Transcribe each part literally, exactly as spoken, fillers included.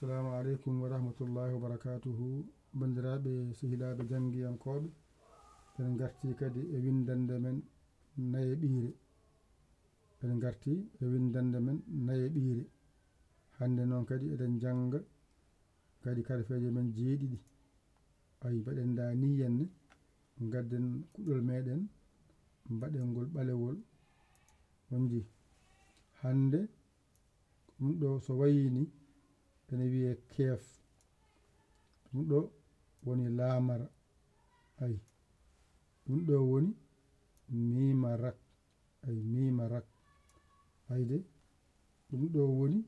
Assalamu aleykum wa rahmatullahi wa barakatuhu. Banndiraaɓe, sehilaaɓe janngiyankooɓe, en ngartii kadi e winndannde men nayeɓiire. En ngartii e winndannde men nayeɓiire. Hannde noon kadi eɗen njannga kadi karfeeje men jeeɗiɗi. Ay, mbaɗen ndaa nii henne, ngadden kuɗol meɗen, mbaɗen ngol ɓalewol. On njii. Hannde ɗum ɗo so wayii ni ene wiyee keef. Ɗum ɗo woni laamara. Ay, ɗum ɗo woni miima rak. Ay, miima rak. Ayde, ɗum ɗo woni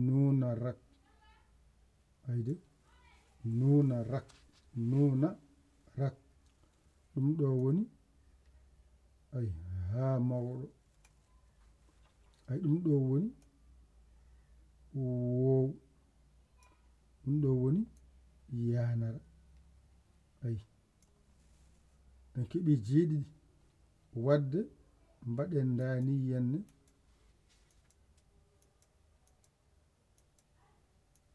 nuuna rak. Ayde, nuuna rak. Nuuna rak. Ɗum ɗo woni, ay, haa mawɗo. Ay, ɗum ɗo woni woow. Ɗum ɗo woni yaanara. Ay, en keɓii jeeɗiɗi. Wadde mbaɗen ndaa nii henne.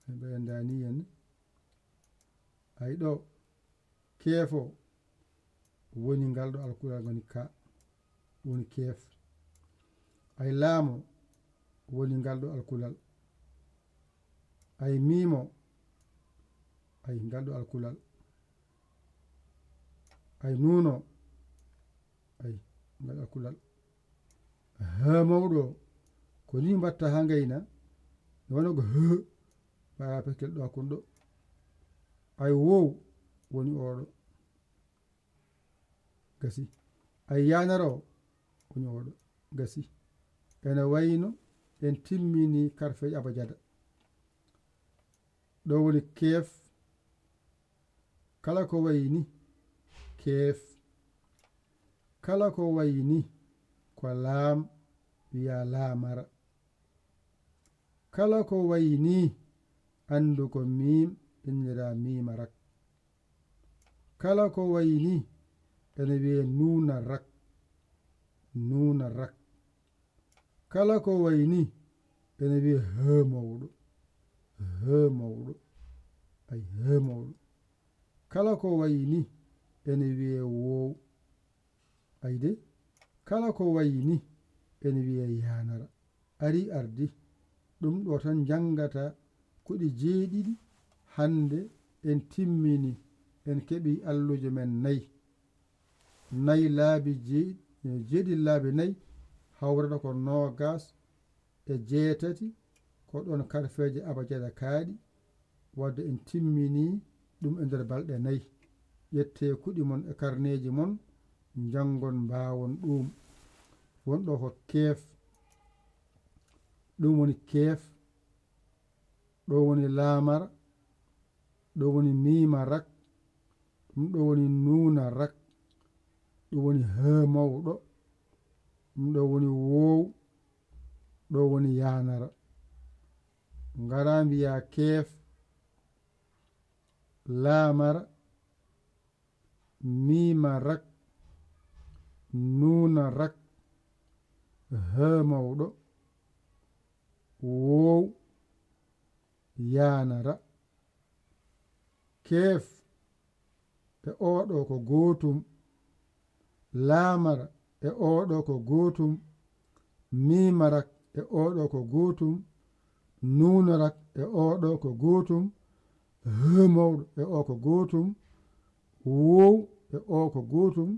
Mbaɗen ndaa nii henne. Ay, ɗo keef o woni ngal ɗo alkulal woni ka, woni keef. Ay, laam o woni ngal ɗo alkulal. Ay, miim o, ay, ngal ɗo alkulal. Ay, nuun o, ay, ngal alkulal. Haa mawɗo o, ko nii mbaɗta haa ngayna, no wano ko hee, ɓayaa pekkel ɗo hakkunde ɗo. Ay, woow woni oo ɗo. Gasi. Ay, yaanara o woni oo ɗo. Gasi. Ene wayno en timmini karfeeje abajada. Ɗo woni keef. Kala ko wayi ni, keef. Kala ko wayi ni, ko laam, wiyaa laamara. Kala ko wayi ni, anndu ko miim, inndiraa miima rak. Kala ko wayi ni, ene wiyee nuuna rak. Nuuna rak. Kala ko wayi ni, ene wiyee hee mawɗo. Hee mawɗo. Ay, hee mawɗo. Kala ko wayi ni, ene wiyee woow. Ayde, kala ko wayi ni, ene wiyee yaanara. Ari ardi. Ɗum ɗo tan njanngata kuɗi jeeɗiɗi. Hannde en timmini, en keɓii alluuje men nayi. Nayi laabi jee-, jeeɗiɗi laabi nayi, hawrata ko noogas e jeetati, ko ɗoon karfeeje abajada kaaɗi, wadde en timmini ɗum e nder balɗe nayi. Ƴettee kuɗi mon e karneeji mon, njanngon mbaawon ɗum. Won ɗo ko keef, ɗum woni keef, ɗo woni laamara, ɗo woni miima rak, ɗum ɗo woni nuuna rak, ɗum woni hee mawɗo, ɗum ɗo woni woow, ɗo woni yaanara. Ngara mbiyaa keef, laamara, miima rak, nuuna rak, hee mawɗo, woow, yaanara. Keef e oo ɗo ko gootum, laamara e oo ɗo ko gootum, miima rak e oo ɗo ko gootum, nuuna rak e oo ɗo ko gootum, hee mawɗo e oo ko gootum, woow e oo ko gootum,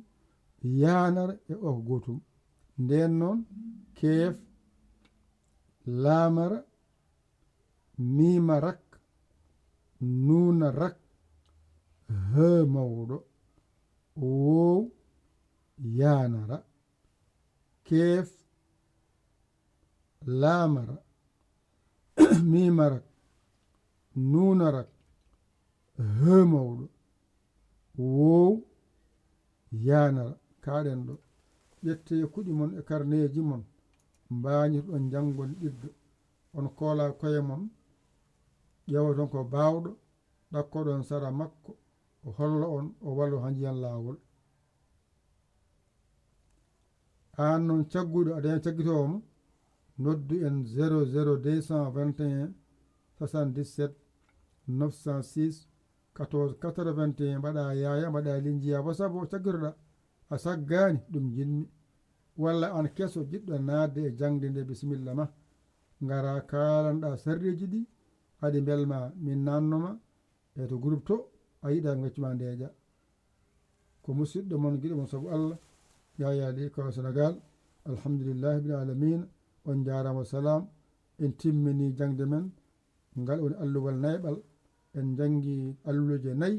yaanara e oo ko gootum. Ndeen noon, keef, laamara, miima rak, nuuna rak, hee mawɗo, woow, yaanara, keef, laamara, miima rak, nuuna rak, hee mawɗo, woow, yaanara. Kaaɗen ɗo. Ƴettee kuɗi mon e karneeji mon, mbaañirɗon njanngon ɗigga. On koola koye mon, ƴeewoton ko baawɗo, ɗakkoɗon sara makko, o holla on, o wallo haa njiyan laawol. Aan noon cagguɗo, aɗa caggitoo mo, noddu en zéro zéro deux cent vingt et un, soixante-dix-sept neuf cent six quatorze quatre-vingt-un. Mbaɗa yaaya, mbaɗa linjiya, wasa bo caggiroɗa. A saggaani, ɗum jinmi. Walla an keso jiɗɗo naatde e jaŋde nde, bisimilla ma. Ngara kaalanɗa sarɗiiji ɗi, aɗi mbelma min naannoma, e to groupe to, a yiɗa ngaccu ma ndeeƴa. Ko musidɗo mon, giɗo mon sabu Allah, Yaya Ly, ko Sénégal. Alhamdulillahi bil alamin. On njaaraama, salam. En timmini jaŋde men ngal, woni alluwal nayɓal. En njanngi alluuje nayi,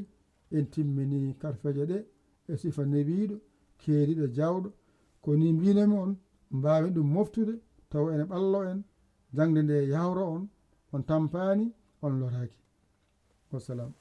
en timmini karfeeje ɗe e sifa newiiɗo, keeriiɗo, jaawɗo. Ko ni mbinomi on, mbaawen ɗum moftude, tawa ene ɓallo en, jaŋde nde yawro on, on tampaani, on loraaki. Wassalam.